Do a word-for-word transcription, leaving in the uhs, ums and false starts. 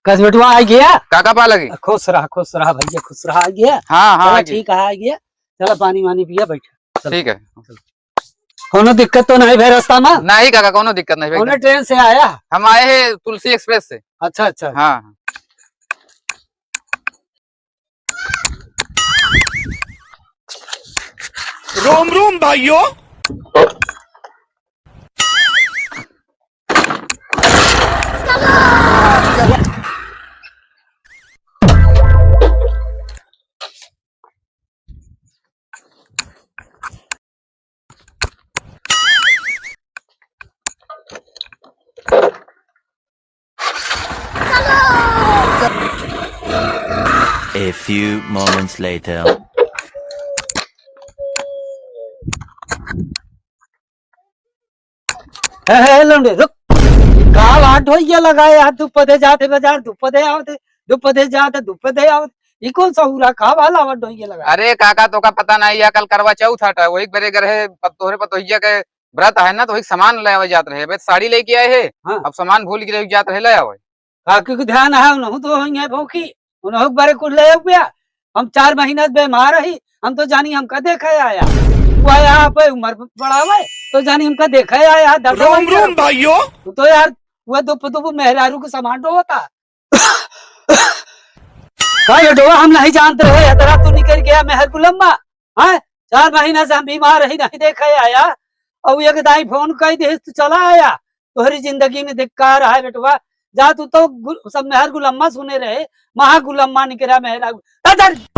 बस बेटवा, आ गया। काका पा लगी। खुश रहा, खुश रहा भैया, खुश रहा, आ गया। हाँ, हाँ, चला, आ गया। ठीक है, आ गया। चला, पानी वानी पिया, बैठा। चला। ठीक है। कौनो दिक्कत तो नहीं भाई रास्ता में? नहीं काका, कौनो दिक्कत नहीं भाई। कौने ट्रेन से आया? हम आए हैं तुलसी एक्सप्रेस से। अच्छा, अच्छा। हाँ। रोम रोम भाइयों। A few moments later. हे, हे, लौंडे, रुक। का बाट होइया लगाए यार, दू पदे जाते बाजार, दू पदे आवते, दू पदे जाते, दू पदे आवते। ई कौन सा हुरा, का वाला बाट होइया लगा? अरे काका, तोका पता नहीं, या कल करवा चौथ हटा, वही बरे घर है, पत-, तोहरे पतोहिया के व्रत है ना, तो वही सामान ले आवे जात रहे। अबे साड़ी लेके आए है, हाँ। अब सामान भूल के लेके जात रहे, ले आवे। काकी के ध्यान है, उनहु तो होइया भूखी, उनहु के बारे कुछ ले आवे। हम चार महीना से बीमार रही, हम तो जानी हमका देखे आया। वो आया आप उम्र बढ़ावे, तो जानी हमका देखे आया, दर्द रोम वही रोम है। भाइयों। तू तो यार, वो दुप दुप मेहरारू के सामान ढोवता। का ये डोवा हम नहीं जानते रहे, इतना तू निकल गया मेहर गुलम्मा, हाँ? चार महीना से हम बीमार रही, नहीं देखे आया। और एक दाई फोन कर दे, तू चला आया। तोहरी जिंदगी में धिक्कार है बेटवा, जा तू तो गु-, सब मेहर गुलम्मा सुने रहे, महा गुलम्मा निकला मेहरा गु-, जा, जा,